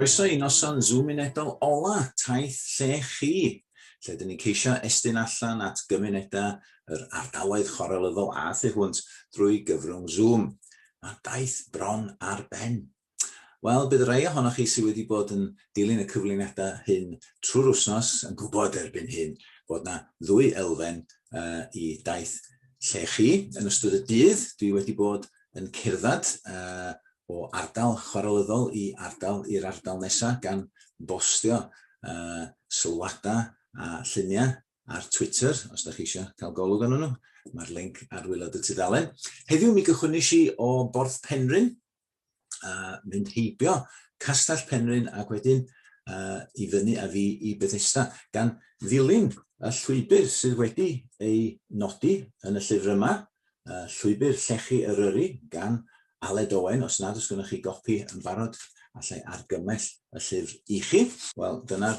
Croeso i noson Zoom unedol ola Taith Lle Chi, lle dyn ni'n ceisio estyn allan at gymunedau yr ardaloedd chwarelyddol a thu hwnt drwy gyfrwng Zoom. Mae'r daith bron ar ben. Wel, bydd rhai ohonoch chi sydd wedi bod yn dilyn y cyflwyniadau hyn trwy'r wythnos yn gwybod erbyn hyn bod 'na ddwy elfen uh, i daith lle chi. Yn ystod y dydd, dwi wedi bod yn cerdded uh, o ardal chwarelyddol i ardal i'r ardal nesaf gan bostio uh, sylwadau a lluniau ar Twitter, os da chi eisiau cael golwg arnyn nhw. Mae'r link ar waelod y tudalen. Heddiw mi gychwynnes i o Borth Penrhyn, a mynd heibio Castell Penrhyn ac wedyn uh, i fyny a fi i Bethesda, gan ddilyn y llwybr sydd wedi ei nodi yn y llyfr yma, uh, Llwybr Llechi Eryri gan Aled Owen. Os nad oes gennych chi gopi yn barod, allai argymell y llyfr i chi. Wel, dyna'r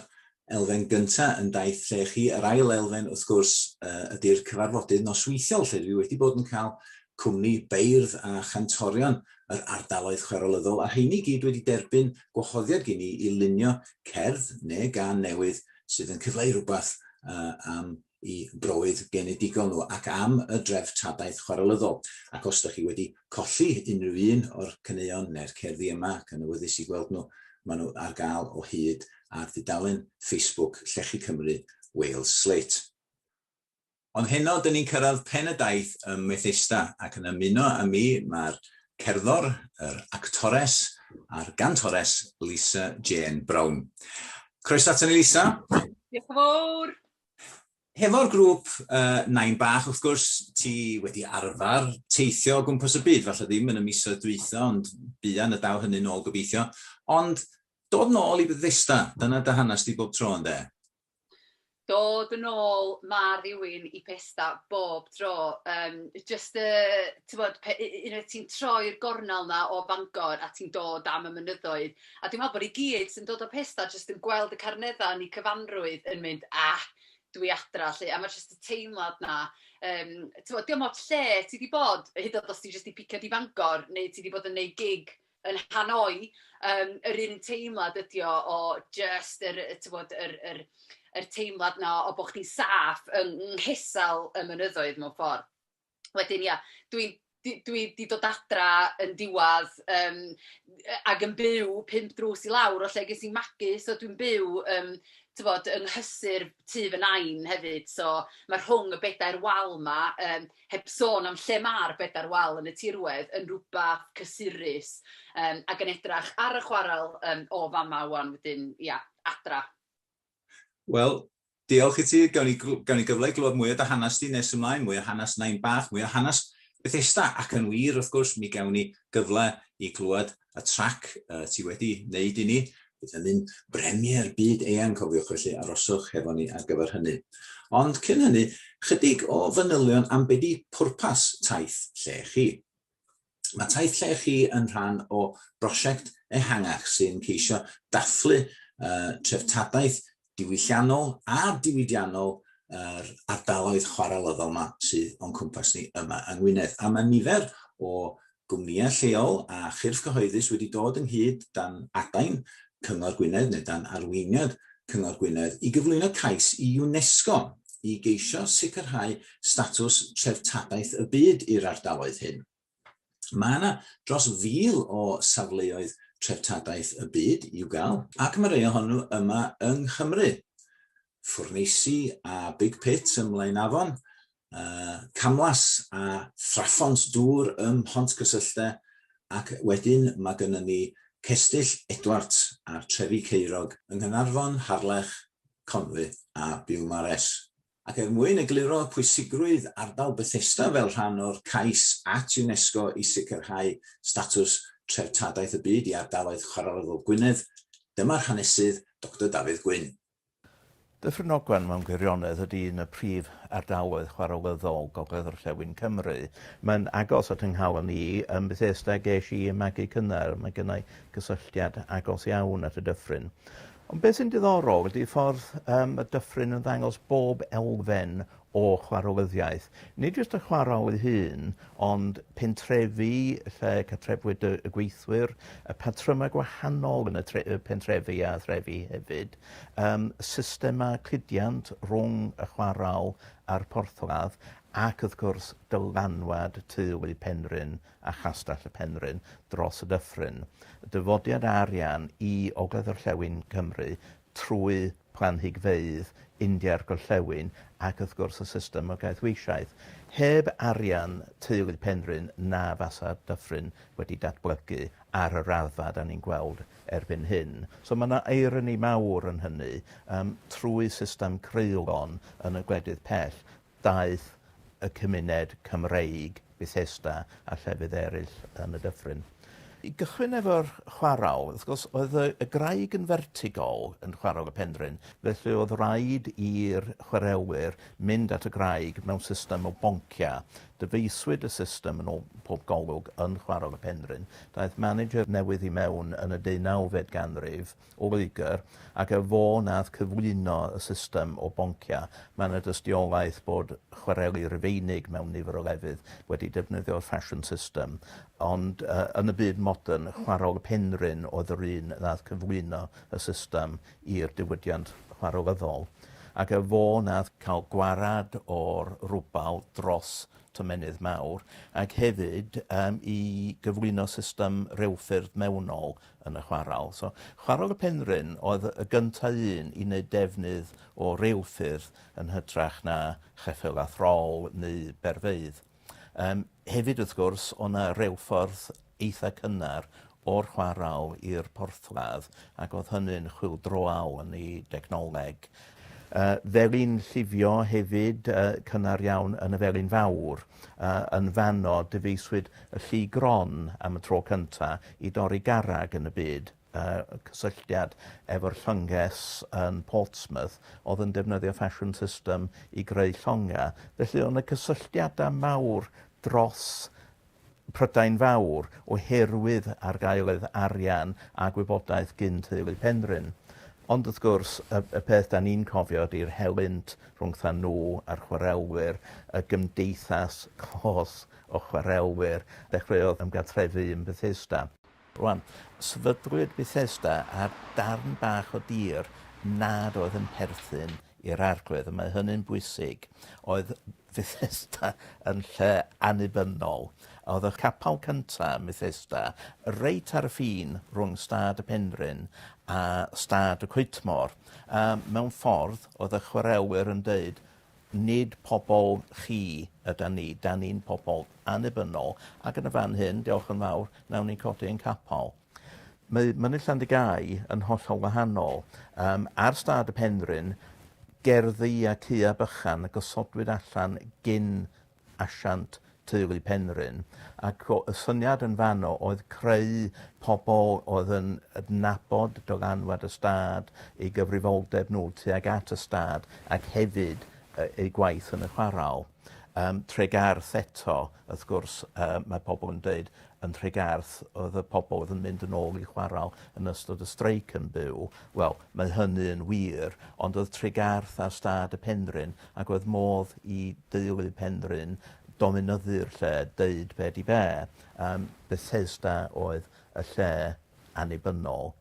elfen gynta' yn daith lle chi. Yr ail elfen, wrth gwrs, ydy'r cyfarfodydd nosweithiol, lle dwi wedi bod yn cael cwmni beirdd a chantorion yr ardaloedd chwarelyddol, a rheini gyd wedi derbyn gwahoddiad gin i i lunio cerdd neu gân newydd sydd yn cyfleu rhywbeth am i browydd genedigol nhw ac am y dreftadaeth chwarelyddol. Ac os ydych chi wedi colli unrhyw un o'r caneuon neu'r cerddi yma ac yn awyddus i gweld nhw, maen nhw ar gael o hyd ar dudalen Facebook Llechi Cymru Wales Slate. Ond heno, dyn ni'n cyrraedd pen y daith ym Methesda ac yn ymuno â mi mae'r cerddor, yr actores a'r gantores Lisa Jane Brown. Croeso aton ni Lisa. Diolch yn fawr. Hefo'r grŵp uh, Nain Bach, wrth gwrs, ti wedi arfer teithio o gwmpas y byd, falle ddim yn y misoedd dwytha, ond buan y daw hynny'n ôl gobeithio. Ond dod nôl i Bethesda, dyna dy hanes di bob tro, ynde? Dod yn ôl ma' rhywun i Pesda bob tro. Yym jyst y, tibod, pe- unwaith ti'n troi'r gornel 'na o Fangor a ti'n dod am y mynyddoedd. A dwi'n meddwl bod ni gyd sy'n dod o Pesda jyst yn gweld y carneddau yn eu cyfanrwydd yn mynd, "Ah, dwi adra 'lly." A ma' jyst y teimlad 'na, yym, tibod, dio'm ots lle ti 'di bod, hyd yn oed os ti jyst 'di picio i Fangor neu ti 'di bod yn wneud gig yn Hanoi, yym, yr un teimlad ydi o o jyst yr, tibod, yr yr yr teimlad 'na o bo' chdi'n saff yng nghesel y mynyddoedd mewn ffordd. Wedyn ia, dwi'n dwi dwi 'di dod adra yn diwadd yym, ac yn byw pump drws i lawr o lle ges i'n magu. So dwi'n byw, yym, tibod, yng nghysur tŷ fy nain hefyd. So ma' rhwng y bedair wal 'ma, yym, heb sôn am lle ma'r bedair wal yn y tirwedd, yn rywbeth cysurus, yym, ac yn edrych ar y chwarel yym, o fama 'wan wedyn, ia, adra. Wel, diolch i ti. Gawn ni, gawn ni gyfle i glywed mwy o dy hanes di nes ymlaen, mwy o hanes Nain Bach, mwy o hanes Bethesda, ac yn wir, wrth gwrs, mi gawn ni gyfle i glywed y trac uh, ti wedi wneud i ni. Bydd hynny'n bremier byd eang, cofiwch, felly aroswch hefo ni ar gyfer hynny. Ond cyn hynny, chydig o fanylion am be di pwrpas taith lle chi. Mae Taith Lle Chi yn rhan o brosiect ehangach sy'n ceisio dathlu uh, treftadaeth diwylliannol a diwydiannol yr ardaloedd chwarelyddol yma sydd o'n cwmpas ni yma yng Ngwynedd. A mae nifer o gwmnïau lleol a chyrff cyhoeddus wedi dod ynghyd dan adain Cyngor Gwynedd neu dan arweiniad Cyngor Gwynedd i gyflwyno cais i UNESCO i geisio sicrhau statws treftadaeth y byd i'r ardaloedd hyn. Mae yna dros 1,000 o safleoedd treftadaeth y byd i'w gael, ac mae rhai ohonyn nhw yma yng Nghymru. Ffwrneisi a Big Pit ym Mlaenafon, camlas a thraphont dŵr ym Mhontcysyllte, ac wedyn mae gynnon ni Cestyll Edwart a'r trefi caerog yng Nghaernarfon, Harlech, Conwy a Biwmares. Ac er mwyn egluro pwysigrwydd ardal Bethesda fel rhan o'r cais at UNESCO i sicrhau statws treftadaeth y byd i ardaloedd chwarelyddol Gwynedd, dyma'r hanesydd Doctor Dafydd Gwyn. Dyffryn Ogwen mewn gwirionedd ydy un o prif ardaloedd chwarelyddol Gogledd Orllewin Cymru. Mae'n agos at 'y nghalon i, ym Methesda ges i 'y magu cynnar, mae gynna i gysylltiad agos iawn at y dyffryn. Ond beth sy'n diddorol ydy ffordd um, y dyffryn yn ddangos bob elfen o chwarelyddiaeth. Nid jyst y chwarel ei hun, ond pentrefi lle catrefwyd y, y gweithwyr, y patrymau gwahanol yn y, tre, y pentrefi a threfi hefyd, um, systemau cludiant rhwng y chwarel a'r porthladd, ac wrth gwrs dylanwad teulu Penrhyn a Chastell y Penrhyn dros y dyffryn. Dyfodiad arian i ogledd-orllewin Cymru trwy planhigfeydd India'r Gorllewin ac wrth gwrs y system o gaethweisiaeth. Heb arian teulu Penrhyn na fasa'r dyffryn wedi datblygu ar y raddfa da ni'n gweld erbyn hyn. So mae 'na eironi mawr yn hynny, um, trwy system creulon yn y gwledydd pell, daeth y cymuned Cymreig, Bethesda a llefydd eraill yn y dyffryn. I gychwyn efo'r chwarel, wrth gwrs, oedd y, y graig yn fertigol yn chwarel y Penrhyn, felly oedd rhaid i'r chwarelwyr mynd at y graig mewn system o bonciau. Dyfeiswyd y system yn ôl pob golwg yn chwarel y Penrhyn. Daeth manager newydd i mewn yn y deunawfed ganrif, o Loegr, ac y fo nath cyflwyno y system o bonciau. Mae yna dystiolaeth bod chwareli Rufeinig mewn nifer o lefydd wedi defnyddio'r fashion system, ond uh, yn y byd modern, chwarel Penrhyn oedd yr un nath cyflwyno y system i'r diwydiant chwarelyddol. Ac y fo nath cael gwarad o'r rwbal dros tomennydd mawr, ac hefyd um, i gyflwyno system rheilffyrdd mewnol yn y chwarel. So, Chwarel y Penrhyn oedd y gyntaf un i wneud defnydd o reilffyrdd yn hytrach na cheffyl a throl neu berfeydd. Um, hefyd, wrth gwrs, o' 'na reilffordd eitha cynnar o'r chwarel i'r porthladd, ac oedd hynny'n chwyldroawl yn ei dechnoleg. Uh, felin llifio hefyd, uh, cynnar iawn yn y Felin Fawr. Uh, yn fanno, dyfeiswyd y llu gron am y tro cynta i dorri garreg yn y byd. Uh, cysylltiad efo'r llynges yn Portsmouth oedd yn defnyddio fashion system i greu llongau. Felly oedd yna cysylltiadau mawr dros Prydain Fawr oherwydd argaeledd arian a gwybodaeth gyn teulu Penrhyn. Ond wrth gwrs, y, y peth da ni'n cofio ydy'r helynt rhwngtha nhw a'r chwarelwyr, y gymdeithas clos o chwarelwyr ddechreuodd ymgartrefu yn Bethesda. Rwan, sefydlwyd Bethesda ar darn bach o dir nad oedd yn perthyn i'r arglwydd, a mae hynny'n bwysig. Oedd Bethesda yn lle annibynnol. Oedd y capel cyntaf ym Methesda reit ar y ffin rhwng stad y Penrhyn a stad y Coetmor. A mewn ffordd, oedd y chwarelwyr yn deud, nid pobl chi ydan ni, dan ni'n pobl annibynnol, ac yn y fan hyn, diolch yn fawr, nawn ni codi ein capel. Mae Mynydd Llandygai yn hollol wahanol. Um, ar stad y Penrhyn, gerddi a cua bychan y gosodwyd allan gyn asiant teulu Penrhyn, ac y syniad yn fanno oedd creu pobl oedd yn adnabod dylanwad y stad, eu gyfrifoldeb nhw tuag at y stad, ac hefyd eu gwaith yn y chwarel. Um, Tregarth eto, wrth gwrs, uh, mae pobl yn dweud yn Nhregarth oedd y pobl oedd yn mynd yn ôl i chwarel yn ystod y streic yn byw. Wel, mae hynny yn wir, ond oedd Tregarth ar stad y Penrhyn ac oedd modd i deulu Penrhyn dominyddu'r lle, deud be di be. Um, Bethesda oedd y lle annibynnol.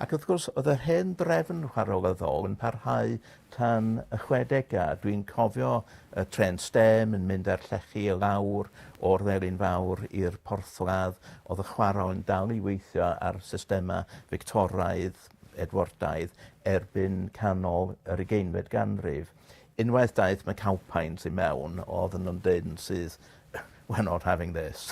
Ac wrth gwrs, oedd yr hen drefn chwarelyddol yn parhau tan y chwedegau. Dwi'n cofio y trên stêm yn mynd â'r llechi i lawr o'r Felin Fawr i'r porthladd. Oedd y chwarel yn dal i weithio ar systemau Fictoraidd, Edwardaidd, erbyn canol yr ugeinfed ganrif. Unwaith daeth McAlpines i mewn, oedden nhw'n deud yn syth, we're not having this.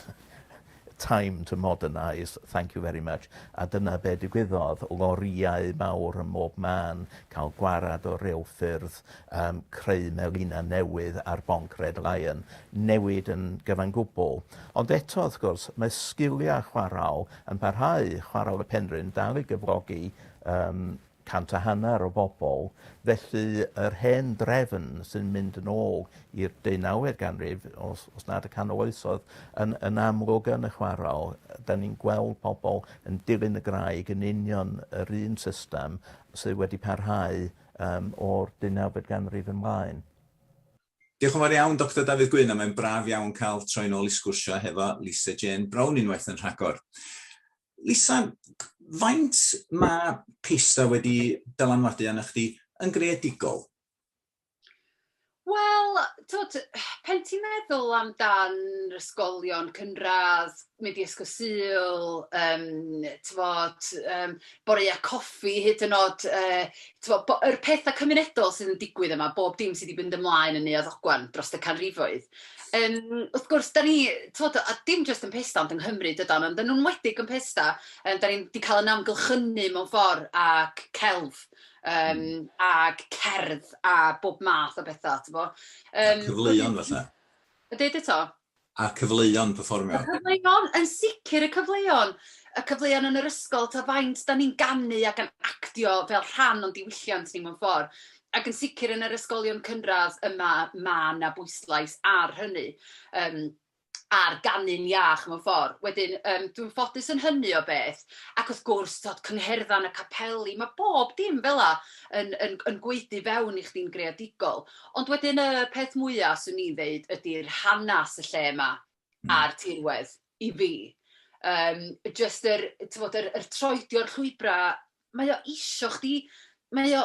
Time to modernise, thank you very much. A dyna be digwyddodd, lorïau mawr ym mhob man, cael gwarad o reilffyrdd, um, creu melina newydd ar bonc Red Lion, newid yn gyfan gwbl. Ond eto, wrth gwrs, mae sgiliau chwarael yn parhau, chwarael y Penrhyn dal i gyflogi um, 150 o bobl, felly yr hen drefn sy'n mynd yn ôl i'r deunawfed ganrif, os, os nad y canol oesoedd, yn, yn amlwg yn y chwarel. Da ni'n gweld pobl yn dilyn y graig yn union yr un system sydd wedi parhau um, o'r deunawfed ganrif ymlaen. Diolch yn fawr iawn, Doctor Dafydd Gwyn, a mae'n braf iawn cael troi'n ôl i sgwrsio hefo Lisa Jane Brown unwaith yn rhagor. Lisa, faint mae Pesda wedi dylanwadu arnoch chdi yn greadigol? Wel, t'wod, pen ti'n meddwl amdan ysgolion cynradd, mynd i Ysgol Sul, yym, t'mod, boreau coffi hyd yn oed, t'mod, yr pethau cymunedol sydd yn digwydd yma, bob dim sydd 'di mynd ymlaen yn Neuadd Ogwen dros y canrifoedd. Wrth gwrs, dan ni, t'mod, a dim jyst yn Pesda, ond yng Nghymru dydan, ond yn enwedig yn Pesda, dan ni 'di cael ein amgylchynu mewn ffordd ag celf yym ag cerdd a bob math o bethau, tibod. Yym... Cyfleon falle. Deud eto? A cyfleon perfformio. Y cyfleon, yn sicr y cyfleon. Y cyfleon yn yr ysgol, ta faint dan ni'n ganu ac yn actio fel rhan o'n diwylliant ni mewn ffordd. Ac yn sicr yn yr ysgolion cynradd yma, ma' 'na bwyslais ar hynny. Yym. Ar ganu'n iach mewn ffordd. Wedyn, yym, dwi'n ffodus yn hynny o beth. Ac wrth gwrs, tibod, cyngherddau yn y capeli, ma' bob dim fela yn yn yn gwaedu fewn i chdi'n greadigol. Ond wedyn y peth mwya, 'swn i'n ddeud, ydy'r hanes y lle 'ma a'r tirwedd i fi. Yym, jyst yr, tibod, yr yr troedio'r llwybrau, mae o isio chdi, mae o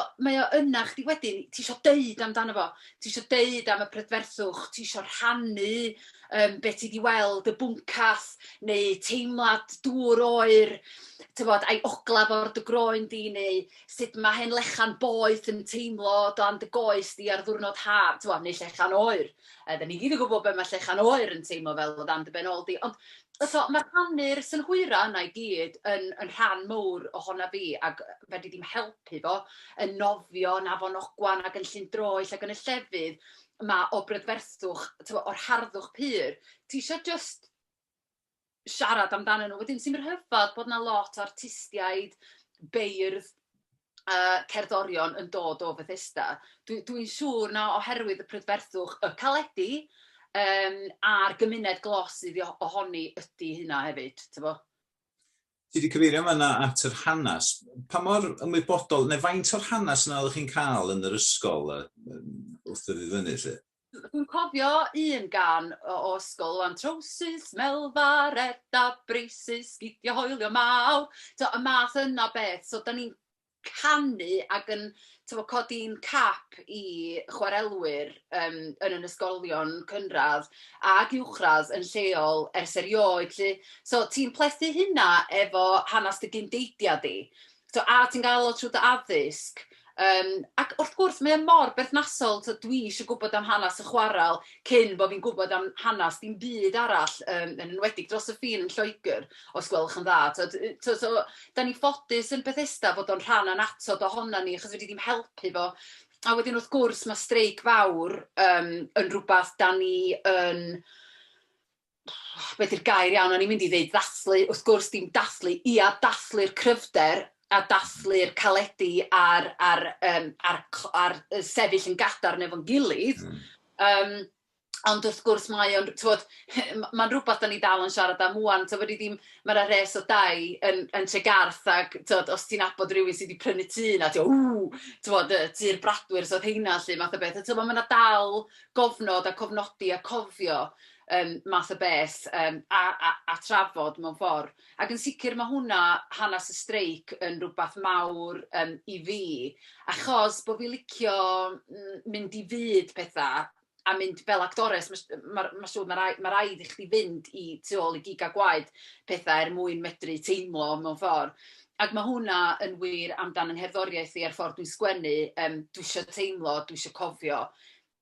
yna chdi wedyn, ti isio deud amdano fo, ti isio deud am y prydferthwch, ti isio rhannu be ti 'di weld, y bwncath, neu teimlad dŵr oer, tibod, a'i ogla fo ar dy groen di, neu sut ma' hen lechan boeth yn teimlo o dan dy goes di ar ddiwrnod haf, tibod, neu llechan oer. Dan ni gyd yn gwybod be mae llechan oer yn teimlo fel o dan dy ben ôl di. Ond eto, mae rhannu'r synhwyrau yna i gyd yn yn rhan mowr ohona fi, ac fedri di'm helpu fo yn nofio yn Afon Ogwan ac yn Llyn Droell ac yn y llefydd 'ma o brydferthwch, tibod, o'r harddwch pur. Ti isio jyst siarad amdanyn nhw. Wedyn sy'n rhyfedd bod 'na lot o artistiaid, beirdd, cerddorion yn dod o Fethesda. Dwi dwi'n siŵr na oherwydd y prydferthwch, y caledi, a'r gymuned glos sydd ohoni ydy hynna hefyd, tibod. Ti wedi cyfeirio fan'na at yr hanes. Pa mor ymwybodol, neu faint o'r hanes yna oeddech chi'n cael yn yr ysgol wrth dyfu fyny 'lly? Dwi'n cofio un gân o ysgol 'wan, trowsus, melfa, reda, braces, sgidiau hoelio mawr. Tibod, y math yna o beth. So dan ni'n canu ac yn tibod, codi'n cap i chwarelwyr yn yn ysgolion cynradd ac uwchradd yn lleol ers erioed 'lly. So ti'n plethu hynna efo hanes dy gyndeidiau di. So, a ti'n gael o trwy dy addysg. Ac wrth gwrs, mae o mor berthnasol. Tibod, dwi isio gwybod am hanes y chwarel cyn bo' fi'n gwybod am hanes dim byd arall, yn enwedig dros y ffin yn Lloegr, os gwelwch yn dda. Tibod, tibod, so, dan ni'n ffodus yn Bethesda fod o'n rhan annatod ohonan ni, achos fedri di'm helpu fo. A wedyn, wrth gwrs, mae streic fawr yn rhywbeth dan ni yn, be 'di'r gair iawn, o'n i'n mynd i ddeud ddathlu, wrth gwrs dim dathlu, ia, dathlu'r cryfder a dathlu'r caledi a'r, a'r, a'r, a'r sefyll yn gadarn efo'n gilydd. Ond wrth gwrs mae o'n, tibod, mae'n rhywbeth dan ni dal yn siarad am 'wan. Tibod, fedri di'm, ma' 'na res o dai yn yn Tregarth ac, tibod, os ti'n nabod rywun sy 'di prynu tŷ 'na, ti fel, "Ww!" Tibod, tŷ'r bradwyr so oedd heina 'lly, math o beth. A tibod, ma' 'na dal gofnod a cofnodi a cofio math o beth a a a trafod mewn ffordd. Ac yn sicr mae hwnna, hanes y streic, yn rywbeth mawr i fi, achos bo' fi licio mynd i fyd petha a mynd fel actores, ma' ma' siŵr ma' ma' raid i chdi fynd i tu ôl i gig a gwaed pethau er mwyn medru teimlo mewn ffordd. Ac mae hwnna yn wir amdan yng ngherddoriaeth i a'r ffordd dwi'n sgwennu. Dwi isio teimlo, dwi isio cofio.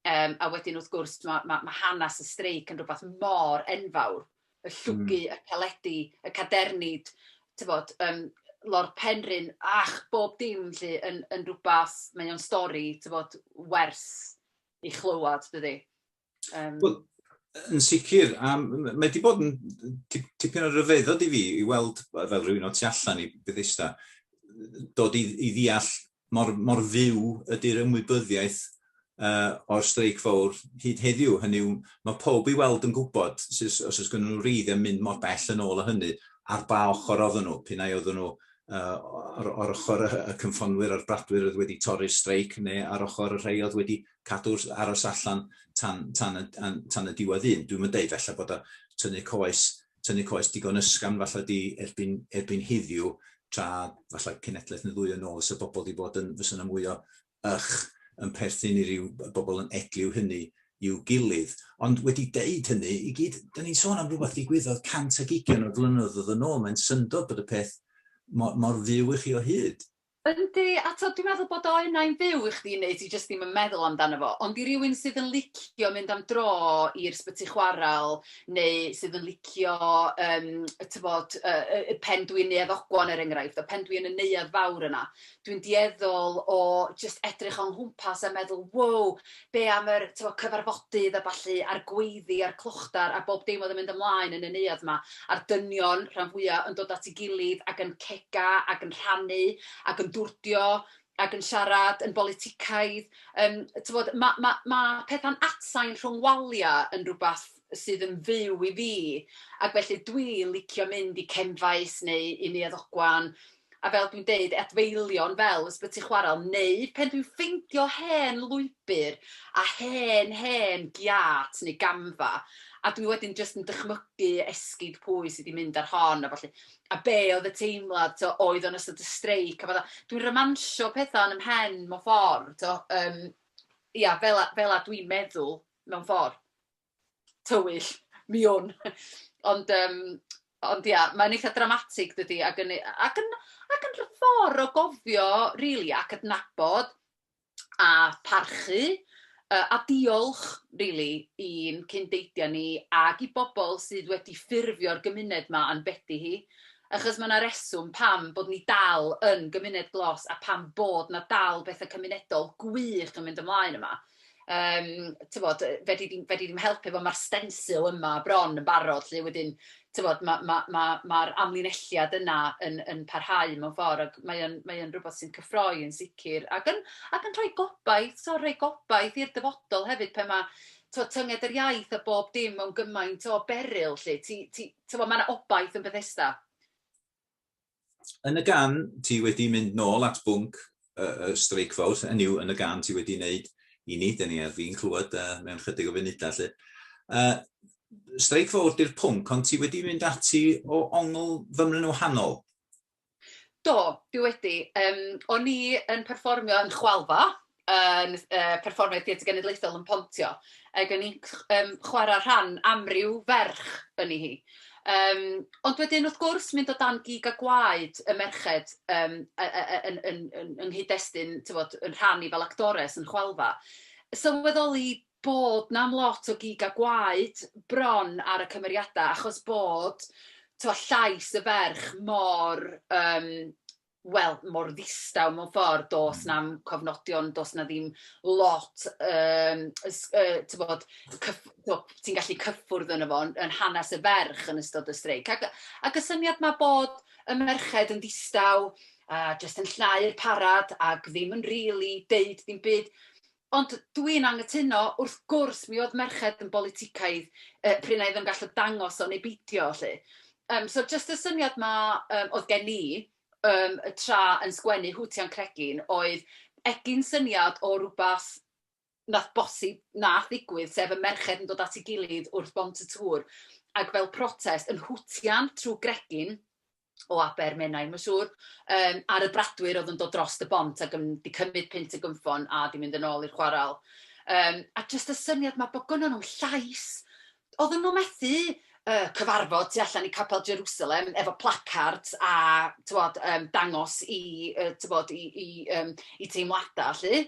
A wedyn wrth gwrs ma' ma' ma' hanes y streic yn rhywbeth mor enfawr. Y llwgu, y caledi, y cadernid, tibod, Lord Penrhyn, ach, bob dim 'lly yn yn rywbeth, mae o'n stori, tibod, wers i chlywed, dydi. Wel, yn sicr, a mae wedi bod yn tipyn o ryfeddod i fi i weld, fel rhywun o tu allan i Bethesda, dod i ddeall mor, mor fyw ydy'r ymwybyddiaeth o'r streic fawr hyd heddiw. Hynny yw, mae pob i weld yn gwybod, os oes gen nhw reiddiau mynd mor bell yn ôl o hynny, ar ba ochr oedden nhw, p'un ai oedden nhw ar ochr y cynffonwyr a'r bradwyr oedd wedi torri'r streic, neu ar ochr y rhai oedd wedi cadw'r aros allan tan, tan, tan, tan y diwedd un. Dwi'n mynd deud felly bod y tynnu coes, tynnu coes digon ysgafn falle di erbyn, erbyn heddiw, tra falle cenedlaeth neu ddwy yn ôl fysa bobl di bod yn, fysa yna mwy o ych yn perthyn i ryw bobl yn edliw hynny i'w gilydd. Ond wedi deud hynny i gyd, da ni'n sôn am rhywbeth ddigwyddodd 120 o flynyddoedd yn ôl, mae'n syndod bod y peth mor, mor fyw i chi o hyd. Yndi, a t'od dwi'n meddwl bod o unai'n fyw i chdi neu ti jyst ddim yn meddwl amdano fo, ond i rywun sydd yn licio mynd am dro i'r sbyty chwarel neu sydd yn licio yym tibod yy pen dwi'n Neuadd Ogwan er enghraifft, a pen dwi yn y neuadd fawr yna, dwi'n dueddol o jyst edrych o'n nghwmpas a meddwl, wow, be am yr tibod cyfarfodydd a ballu, a'r gweiddi a'r clochdar a bob dim oedd yn mynd ymlaen yn y neuadd 'ma, a'r dynion rhan fwya' yn dod at ei gilydd ac yn cega ac yn rhannu ac yn dwrdio ac yn siarad yn boliticaidd. Yym, tibod, ma' ma' ma' pethau'n atsain rhwng waliau yn rywbeth sydd yn fyw i fi, ac felly dwi'n licio mynd i Cefnfaes neu i Neuadd Ogwan, a fel dwi'n deud, adfeilion fel Ysbyty Chwarel, neu pen dwi'n ffeindio hen lwybr a hen, hen giât neu gamfa, a dwi wedyn jyst yn dychmygu esgid pwy sy 'di mynd ar hon a ballu, a be oedd y teimlad, tibod, oedd o'n ystod y streic a fatha. Dwi'n romansio pethau yn 'y mhen mewn ffordd, tibod, yym, ia, fela fela dwi'n meddwl mewn ffordd. Tywyll, mi wn. Ond yym, ond ia, mae'n eitha dramatig dydy, ac yn ac yn ac yn ffordd o gofio rili ac adnabod a parchu a diolch rili i'n cyndeidiau ni ac i bobl sydd wedi ffurfio'r gymuned 'ma a'n bedi hi. Achos mae 'na reswm pam bod ni dal yn gymuned glos a pam bod 'na dal bethau cymunedol gwych yn mynd ymlaen yma. Yym, tibod, fedri di'm fedri di'm helpu fo, mae'r stencil yma bron yn barod 'lly wedyn, tibod, ma' ma' ma' ma'r amlinelliad yna yn yn parhau mewn ffordd, ac mae o'n mae o'n rywbeth sy'n cyffroi yn sicr, ac yn ac yn rhoi gobaith, so rhoi gobaith i'r dyfodol hefyd pan ma' tibod, tynged yr iaith a bob dim mewn gymaint o beryl 'lly, ti ti tibod, ma' 'na obaith yn Bethesda. Yn y gan, ti wedi mynd nôl at bwnc y, y streic fawr, hynny yw, yn y gan ti wedi wneud i ni, dyn ni ar fin clywed mewn chydig o funudau 'lly. Streic fawr di'r pwnc, ond ti wedi mynd ati o ongl fymryn yn wahanol. Do, dwi wedi. Yym, o'n i yn perfformio yn Chwalfa, yn perfformio Theatr Genedlaethol yn Pontio, ac o'n i'n chwarae rhan amryw ferch yn hi. Ond wedyn wrth gwrs mynd o dan gig a gwaed y merched yym yn yn yn yng nghyd-destun tibod yn rhan i fel actores yn Chwalfa, sylweddoli bod 'na'm lot o gig a gwaed bron ar y cymeriadau, achos bod tibod llais y ferch mor yym wel, mor ddistaw mewn ffordd, does 'na'm cofnodion, does 'na ddim lot, yym, tibod, cyff- ti'n gallu cyffwrdd yno fo yn yn hanes y ferch yn ystod y streic. Ac ac y syniad 'ma bod y merched yn ddistaw a jyst yn llnau'r parad ac ddim yn rili deud dim byd. Ond dwi'n anghytuno, wrth gwrs mi oedd merched yn boliticaidd, pryd na iddyn nhw gallu dangos o neu beidio 'lly. Yym, so jyst y syniad 'ma oedd gen i tra yn sgwennu Hwtian Cregyn oedd egin syniad o rywbeth wnaeth bosib, wnaeth ddigwydd, sef y merched yn dod at ei gilydd wrth Bont y Tŵr ac fel protest yn hwtian trwy gregyn o Aber Menai, mae'n siŵr, yym, ar y bradwyr oedd yn dod dros y bont ac yn 'di cymryd punt y gynffon a 'di mynd yn ôl i'r chwarel. Yym, a jyst y syniad 'ma bod gynnon nhw'm llais. Oedden nhw methu cyfarfod tu allan i Capel Jerusalem efo placards a tibod, dangos i tibod, i i yym eu teimladau 'lly.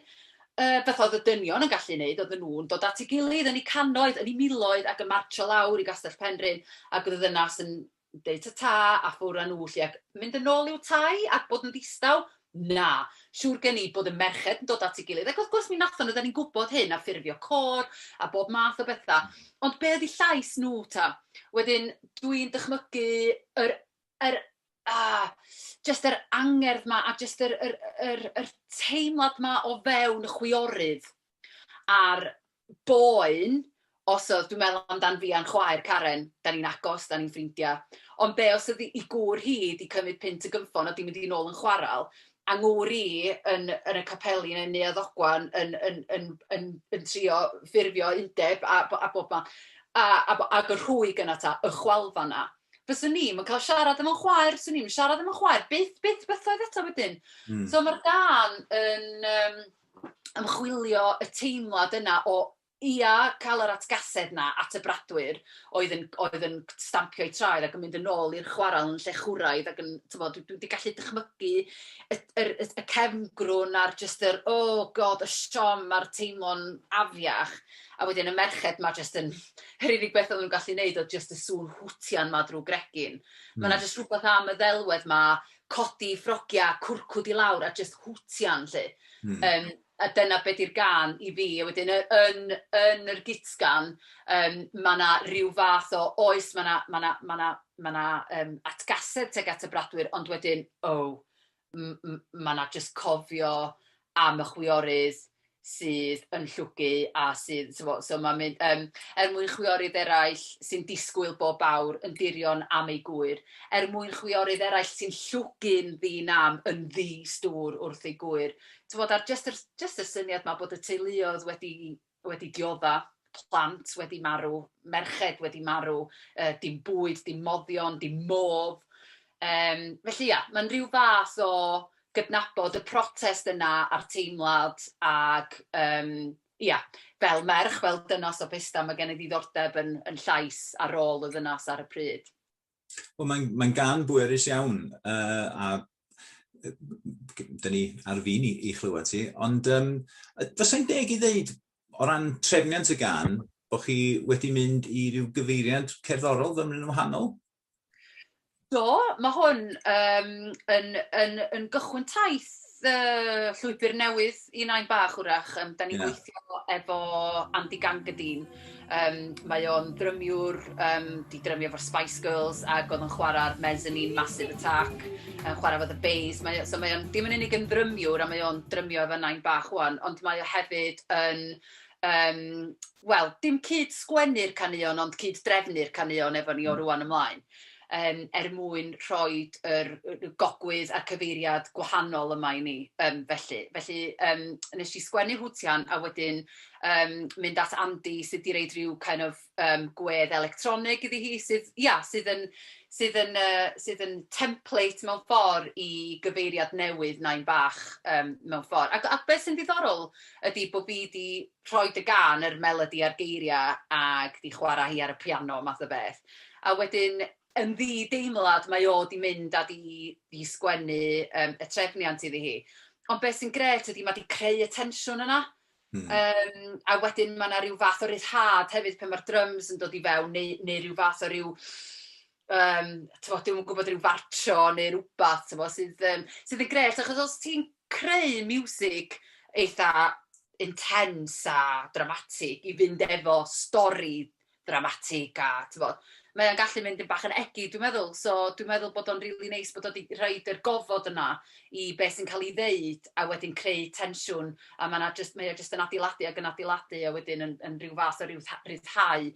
Fatha oedd y dynion yn gallu wneud, oedden nhw'n dod at ei gilydd yn eu cannoedd, yn eu miloedd ac yn martsio lawr i Gastell Penrhyn, ac oedd y ddynas yn deud ta-ta a ffwrdd â nhw 'lly ac mynd yn ôl i'w tai ac bod yn ddistaw? Na. Siŵr gen i bod y merched yn dod at ei gilydd ac wrth gwrs mi wnaethon nhw, dan ni'n gwybod hyn, a ffurfio côr a bob math o bethau. Ond be oedd eu llais nhw ta? Wedyn dwi'n dychmygu yr yr... ah, just yr angerdd 'ma a just yr teimlad 'ma o fewn y chwiorydd a'r boen, os oedd, dwi'n meddwl amdan fi a'n chwaer Karen, da ni'n agos, da ni'n ffrindiau, ond be os oedd ei gŵr hi 'di cymryd punt y gynffon a 'di mynd i nôl yn chwaral, a ngŵr i yn y capeli yn Neuadd Ogwan yn trio ffurfio undeb a bob man, ac y rhwyg yna ta, y chwalfa 'na. Fyswn ni'm yn cael siarad efo'n chwaer, 'swn i'm yn siarad efo'n chwaer, byth, byth, bythoedd eto wedyn. So mae'r gân yn ymchwilio y teimlad yna o, ia, cael yr atgasedd 'na at y bradwyr oedd yn stampio eu traed ac yn mynd yn ôl i'r chwarel yn llechwraidd ac yn, tibod, dwi 'di gallu dychmygu y cefngrwn a'r jyst yr, oh God, y siom a'r teimlo'n afiach. A wedyn y merched 'ma jyst yn, yr unig beth oedden nhw'n gallu neud oedd jyst y sŵn hwtian 'ma drwy gregyn. Ma' 'na jyst rhywbeth am y ddelwedd 'ma, codi ffrogia, cwrcwd i lawr a jyst hwtian 'lly. A dyna be 'di'r gân i fi. A wedyn yn yr gutgan, ma' 'na ryw fath o, oes, ma' 'na atgasedd tuag at y bradwyr, ond wedyn, oh, ma' 'na jyst cofio am y chwiorydd sydd yn llwgu a sydd, t'mo', so ma'n mynd, er mwyn chwiorydd eraill sy'n disgwyl bob awr yn dirion am eu gwyr, er mwyn chwiorydd eraill sy'n llwgu'n ddi-nam yn ddi-stŵr wrth eu gwyr. T'mod, ar jyst y syniad 'ma bod y teuluoedd wedi diodda, plant wedi marw, merched wedi marw, dim bwyd, dim moddion, dim modd. Felly ia, mae'n rhyw fath o gydnabod y protest yna a'r teimlad ac ia, fel merch, fel dynas o Pesda, mae gen i ddiddordeb yn llais ar ôl y ddynas ar y pryd. Wel, mae'n gân bwerus iawn, a dyn ni ar fin i chlywed ti, ond fysai'n deg i ddeud, o ran trefniant y gân, bod chi wedi mynd i ryw gyfeiriad cerddorol fymryn yn wahanol? Do, mae hwn yn gychwyn taith llwybr newydd i Nain Bach wrach. Da ni'n gweithio efo Andy Gangadeen. Mae o'n drymiwr, di drymio efo'r Spice Girls ac oedd yn chwarae'r Mezzanine Massive Attack, yn chwarae efo The Bays. So mae o'n dim yn unig yn drymiwr a mae o'n drymio efo Nain Bach wan, ond mae o hefyd yn, wel, dim cyd sgwennu'r caneuon, ond cyd drefnu'r caneuon efo ni o rwan ymlaen, er mwyn rhoi yr gogwydd a'r cyfeiriad gwahanol yma i ni. Felly, nes i sgwennu Hwtian a wedyn mynd at Andy sydd wedi roid rhyw kind of gwedd electronig iddi hi sydd, ia, sydd yn template mewn ffordd i gyfeiriad newydd Nain Bach mewn ffordd. Ac beth sy'n ddiddorol ydy bod fi wedi rhoi y gân, yr melody a'r geiriau ac di chwarae hi ar y piano math o beth. A wedyn yn ddi-deimlad mae o di mynd a di sgwennu y trefniant iddi hi. Ond beth sy'n grêt ydy mae di creu y tensiwn yna. A wedyn mae yna rhyw fath o ryddhad hefyd pan mae'r drums yn dod i fewn neu rhyw fath o ryw, t'mod, dwi'm yn gwybod, ryw fartsio neu rywbeth, t'mod, sydd yn grêt, achos os ti'n creu miwsig eitha intense a dramatig i fynd efo stori dramatig a t'mod, mae o'n gallu mynd yn bach yn eggy, dwi'n meddwl. So dwi'n meddwl bod o'n rili neis bod o 'di rhoid yr gofod yna i beth sy'n cael ei ddeud a wedyn creu tensiwn a mae o jyst yn adeiladu ac yn adeiladu a wedyn yn rhyw fath o ryw rhyddhau.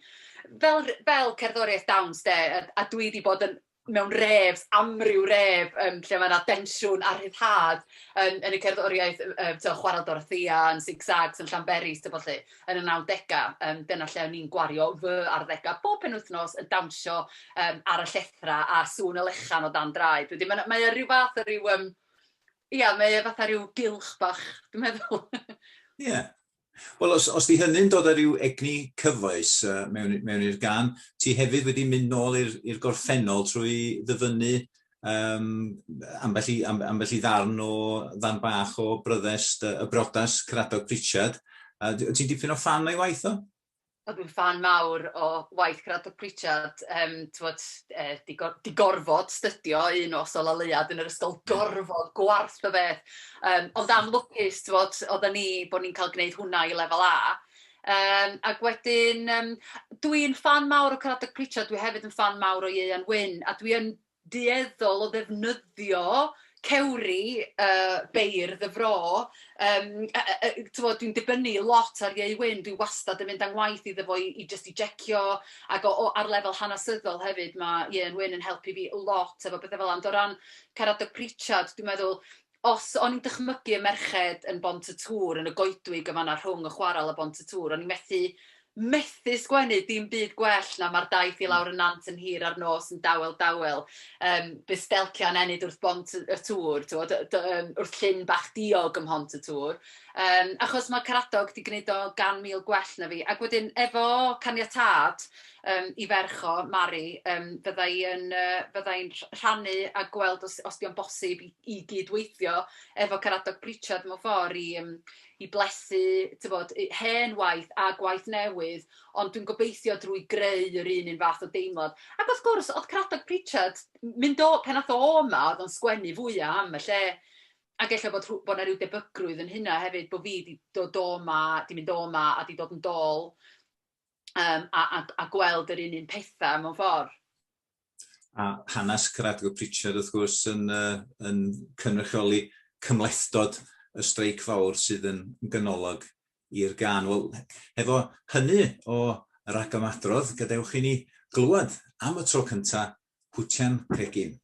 Fel cerddoriaeth dawns de, a dwi 'di bod yn mewn rêfs, amryw rêf, lle mae yna densiwn a rhyddhad yn y cerddoriaeth, Chwarel Dorothea, yn Zig Zags, yn Llanberis, ti'n bod lle, yn y 90au. Dyna lle o'n i'n gwario fy arddegau bob penwythnos yn dawnsio ar y llethrau a sŵn y lechan o dan draed. Wedyn mae o ryw fath o ryw, ia, mae o fatha ryw gylch bach, dwi'n meddwl. Ie. Yeah. Wel, os di hynny'n dod â rhyw egni cyfoes mewn i'r gân, ti hefyd wedi mynd nôl i'r gorffennol trwy ddyfynnu ambell i ddarn o ddarn bach o bryddest y briodas Caradog Prichard. Ti'n dipyn o ffan o'i waith o? O, dwi'n ffan mawr o waith Caradog Prichard. T'mod, di gorfod stydio Un Nos Ola Leuad yn yr ysgol, gorfod, gwarth o beth. Ond am lwcus, t'mod, oedden ni, bod ni'n cael gwneud hwnna i lefel A. Ac wedyn, dwi'n ffan mawr o Caradog Prichard, dwi hefyd yn ffan mawr o Ieuan Wyn, a dwi yn dueddol o ddefnyddio cewri beirdd y fro. Yym, dwi'n dibynnu lot ar Ieu Wyn, dwi wastad yn mynd â ngwaith iddo fo i jyst i jecio, ac ar lefel hanesyddol hefyd, ma' Ieuan Wyn yn helpu fi lot efo petha fela. Ond o ran Caradog Prichard, dwi'n meddwl, os o'n i'n dychmygu y merched yn Bont y Tŵr, yn y goedwig yn fan'na rhwng y chwarel a Bont y Tŵr, o'n i'n methu sgwennu dim byd gwell na "Mae'r daith i lawr y nant yn hir a'r nos yn dawel dawel, bydd stelcian ennyd wrth bont y tŵr", tibod, wrth llyn bach diog ym Mhont y Tŵr. Achos mae Caradog 'di gwneud o 100,000 gwell na fi. Ac wedyn efo caniatâd ei ferch o, Mari, fydda i'n rhannu a gweld os 'di o'n bosib i gydweithio efo Caradog Prichard mewn ffordd i blethu, tibod, hen waith a gwaith newydd, ond dwi'n gobeithio drwy greu yr un un fath o deimlad. Ac wrth gwrs, oedd Caradog Prichard, mynd o, pan nath o yma, oedd o'n sgwennu fwyaf am y lle. Ac ella bod 'na ryw debygrwydd yn hynna hefyd, bod fi 'di dod o 'ma, 'di mynd o 'ma a 'di dod yn dôl, a gweld yr un un pethau mewn ffordd. A hanes Caradog Prichard, wrth gwrs, yn cynrychioli cymhlethdod y streic fawr sydd yn ganolog i'r gân. Wel, hefo hynny o ragymadrodd, gadewch i ni glywed am y tro cyntaf Hwtian Cregyn.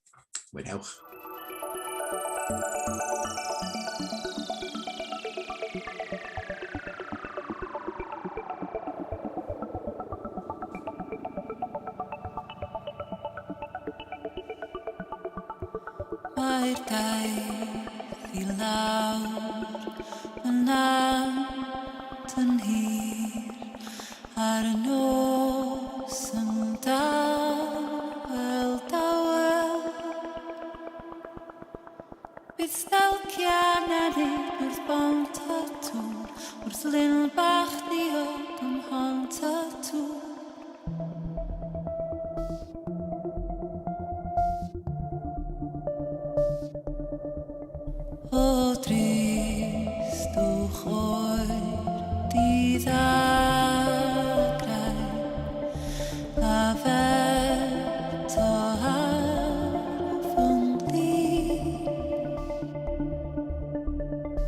Mwynhewch. Mae'r daith i lawr y nant yn hir a'r nos yn dawel dawel. Bydd stelcian ennyd wrth bont y tŵr, wrth lyn bach diog ym Mhont y Tŵr. O dristwch oer dydd a graig, a feto ar fy nglin.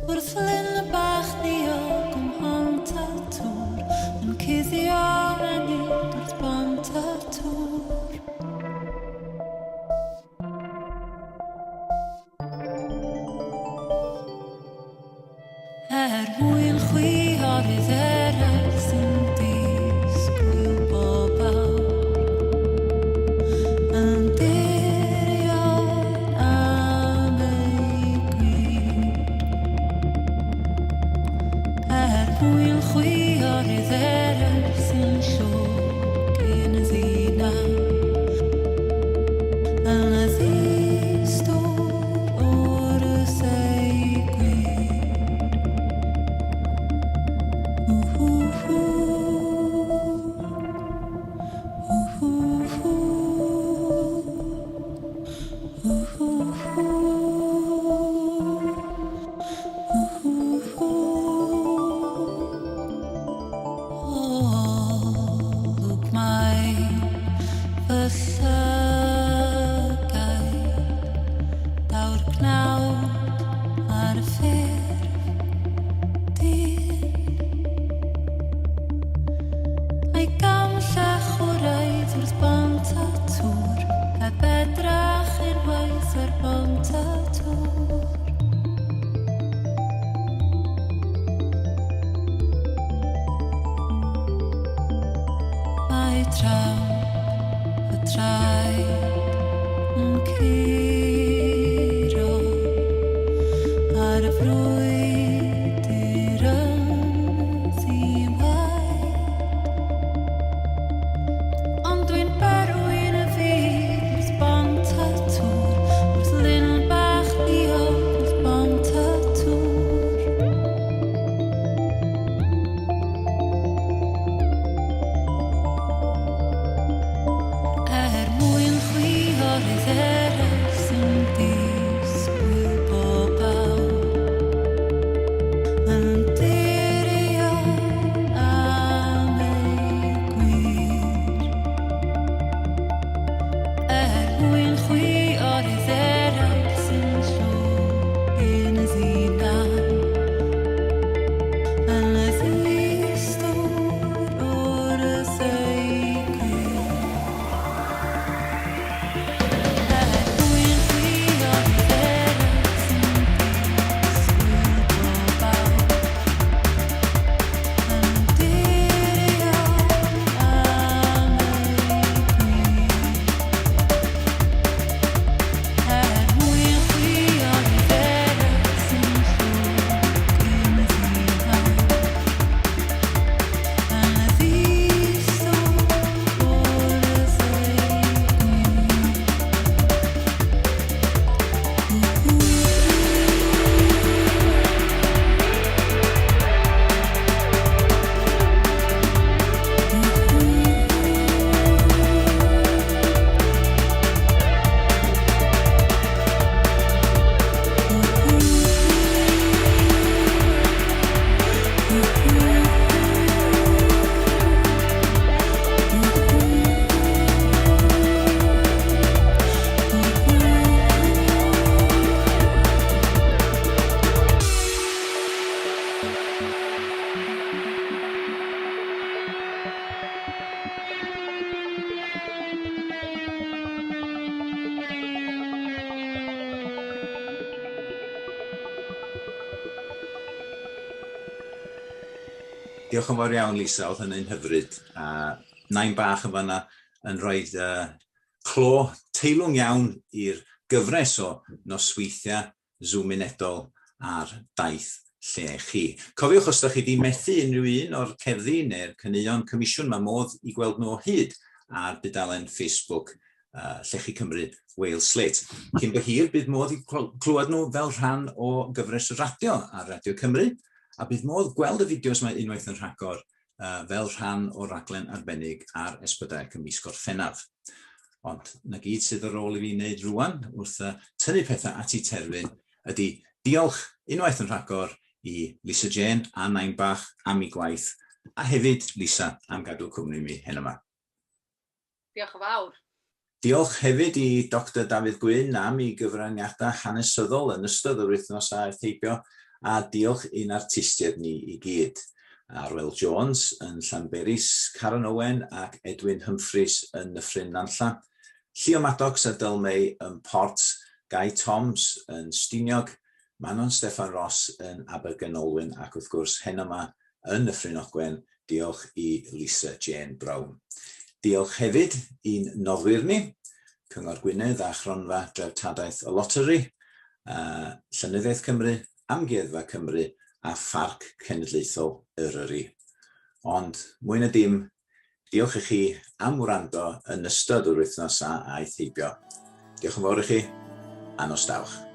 Wrth lyn bach ddiog ym Mhont y Tŵr, yn cuddio ennyd wrth bont y tŵr. Er mwyn chwiorydd eraill sy'n disgwyl bob awr, yn dirion am eu gwir. Er mwyn chwiorydd eraill sy'n llwgyn ddinas, yn ddi-stwr wrth eu gwir. Ww-hw-hw, ww-hw-hw, ww-hw-hw, ww-hw-hw. Olwg mae fy llygaid, daw'r cnawd ar ffurf dyn. A'i gam llechwraidd wrth bont y tŵr, heb edrach unwaith ar bont y tŵr. Mae tramp y traed yn curo ar y frwydr yn ddi-waed. Ond dwi'n berwyn y fydd wrth bont y tŵr, wrth lyn bach ddiog wrth bont y tŵr. Er mwyn chwiorydd eraill sy'n disgwyl bob awr. Diolch yn fawr iawn, Lisa, oedd hynny'n hyfryd. A nain bach yn fanna yn rhoi clo teilwng iawn i'r gyfres o nosweithiau Zoomunedol ar daith lle chi. Cofiwch, os da chi 'di methu unrhyw un o'r cerddi neu'r caneuon comisiwn, mae modd i gweld nhw o hyd ar dudalen Facebook Llechi Cymru Wales Slate. Cyn bo hir, bydd modd i clywed nhw fel rhan o gyfres radio ar Radio Cymru, a bydd modd gweld y fideos mae unwaith yn rhagor fel rhan o raglen arbennig ar S4C ym mis Gorffennaf. Ond 'na gyd sydd ar ôl i fi wneud rŵan wrth tynnu pethau at eu terfyn ydy diolch unwaith yn rhagor i Lisa Jên a Nain Bach am eu gwaith, a hefyd Lisa am gadw cwmni mi heno 'ma. Diolch yn fawr. Diolch hefyd i Doctor Dafydd Gwyn am ei gyfraniadau hanesyddol yn ystod yr wythnos a aeth heibio, a diolch i'n artistiaid ni i gyd, Arwel Jones yn Llanberis, Karen Owen ac Edwin Humphreys yn Nyffryn Nantlla, Llio Maddox a Dyl May yn Port, Guy Toms yn Stiniog, Manon Steffan Ros yn Abergynolwyn ac wrth gwrs heno 'ma yn Nyffryn Ogwen, Diolch i Lisa Jane Brown. Diolch hefyd i'n noddwyr ni, Cyngor Gwynedd a Chronfa Dreftadaeth y Loteri, Llenyddiaeth Cymru, Amgueddfa Cymru a Pharc Cenedlaethol Eryri. Ond, mwy na dim, diolch i chi am wrando yn ystod yr wythnos a aeth heibio. Diolch yn fawr i chi, a nos dawch.